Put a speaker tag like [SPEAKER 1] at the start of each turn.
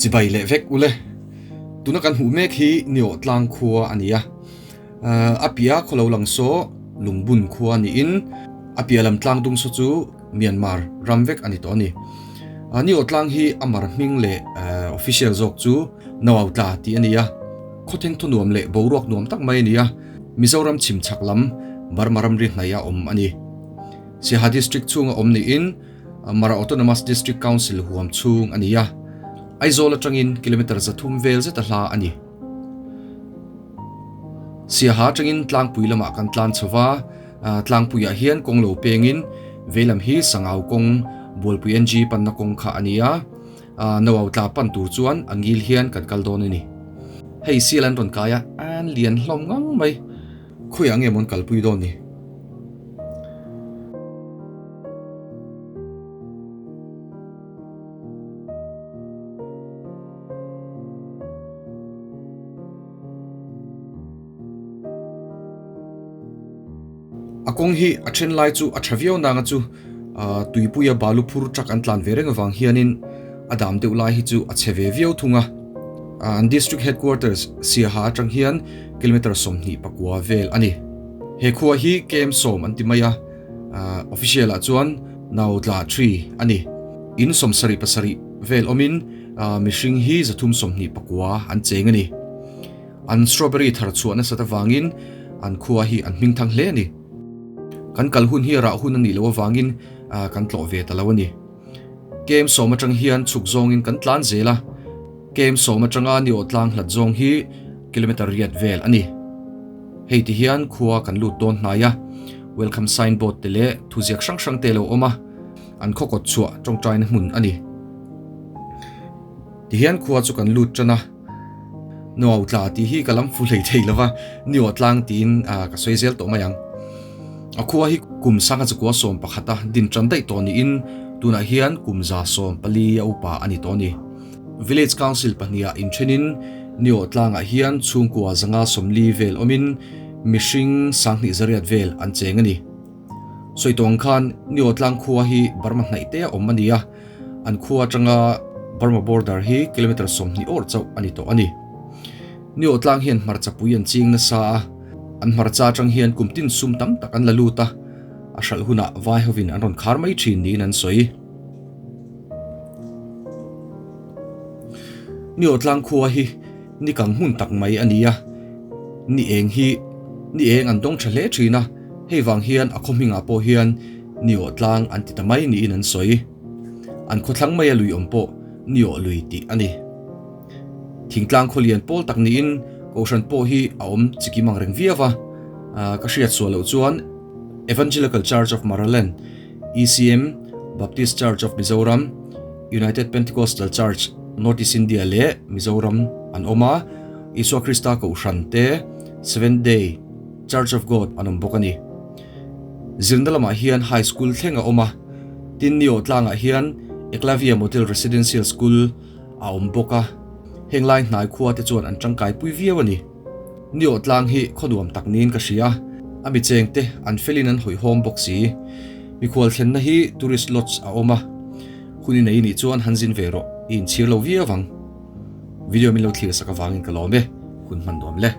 [SPEAKER 1] Chibai leh vek ule. Tuna kan hmuh mek hi Niawh tlang khua a ni a. A piah khaw lo lang saw Lungbun khua niin a piah lam tlang dung saw chu Myanmar ram vek a ni tawh a ni. Niawh tlang hi a mar hming leh official zawk chu Nauautla tih a ni a. Khawtheng thu nuam leh boruak nuam tak mai a ni a. Mizoram chhim chhak lam Burma ramri hnaih a awm a ni. Siaha District chhunga awm niin Mara Autonomous District Council huam chhung a ni a, Aizawl atangin kilometre 300 vel zet a hla a ni. Siaha atangin tlangpui lamah kan tlan chho va, tlangpuiah hian kawng lo pengin veilam hi Sangau kawng Bualpui NG panna kawng kha a ni a, Nauau tla pan tur chuan a ngil hian kan kal dawn a ni. Hei sial an rawn kai a, an lian hlawm ngang mai. Khawiah nge maw an kalpui dawn ni? A kawng hi a then lai chu a tha viau nanga chu tuipuia balu phur truck an tlan ve reng avang hianin a dam deuh lai hi chu a chhe ve viau thung a. An district headquarters Siaha atang hian kilometre 24 vel a ni. He khua hi KM 10 an ti mai a, official ah chuan Nautla 3 a ni. In 77 vel awmin mihring hi 329 an cheng a ni. An strawberry thar chhuah nasat avangin an khua hi an hming thang hle a ni. Kan kal hun hi rah hun a nih loh avangin kan tlawh ve ta lo a ni. KM 10 atang hian chhuk zawngin kan tlan zel a, KM 10 atanga Niawh tlang hlat zawng hi kilometre riat vel a ni. Hei ti hian khua kan lut dawn hnai a, welcome sign board te leh thuziak hrang hrang te lo awm a, an khaw kawt chhuah tawngtaina hmun a ni. Ti hian khua chu kan lut tan a. Nuau tla tih hi ka lam fu hlei thei lova, Niawh tlang tiin ka sawi zel tawh mai ang. A khua hi kum sanga chakua 11 a din tan daih tawh niin tunah hian kum 140 a upa a ni tawh a ni. Village Council pahniha inthenin Niawh tlangah hian chhungkua 540 vel awmin mihring 2800 vel an cheng a ni. Sawi tawh ang khan Niawh tlang khua hi Burma hnaih te a awm a ni a. An khua atanga Burma border hi kilometre 20 awrh chauh a ni tawh a ni. Niawh tlang hian hmarcha pui an ching nasa a, an hmarcha atang hian kum tin sum tam tak an la lut a, a hralh hunah vai hovin an rawn khar mai thin niin an sawi. Niawh tlang khua hi ni kang hmun tak mai a ni a, ni eng hi ni eng an dawng tha hle thin a, hei vang hian a khaw hmingah pawh hian Niawh tlang an ti ta mai niin an sawi. An khawthlang maia lui awm pawh Niawh lui tih a ni. Thingtlang khawlian pawl tak niin Kohhran pawh hi a awm chikim ang reng viau va, ka hriat sual loh chuan Evangelical Church of Maraland, ECM, Baptist Church of Mizoram, United Pentecostal Church, North East India leh Mizoram an awm a, Isua Krista Kohhran te, Seventh Day Church of God an awm bawk a ni. Zirna lamah hian High School thleng a awm a, tin Niawh tlangah hian Eklavya Model Residential School a awm bawk a, heng lai hnai khua te chuan an tangkai pui viau a ni. Niawh tlang hi khaw nuam tak niin ka hria, a mi cheng te an felin an hawihhawm bawk si. Mikhual thlenna hi Tourist Lodge a awm a, hun i nei nih chuan han zin ve rawh, i inchhir lo viau ang. Video min lo thlir sak avangin ka lawm e, hun hman nuam le.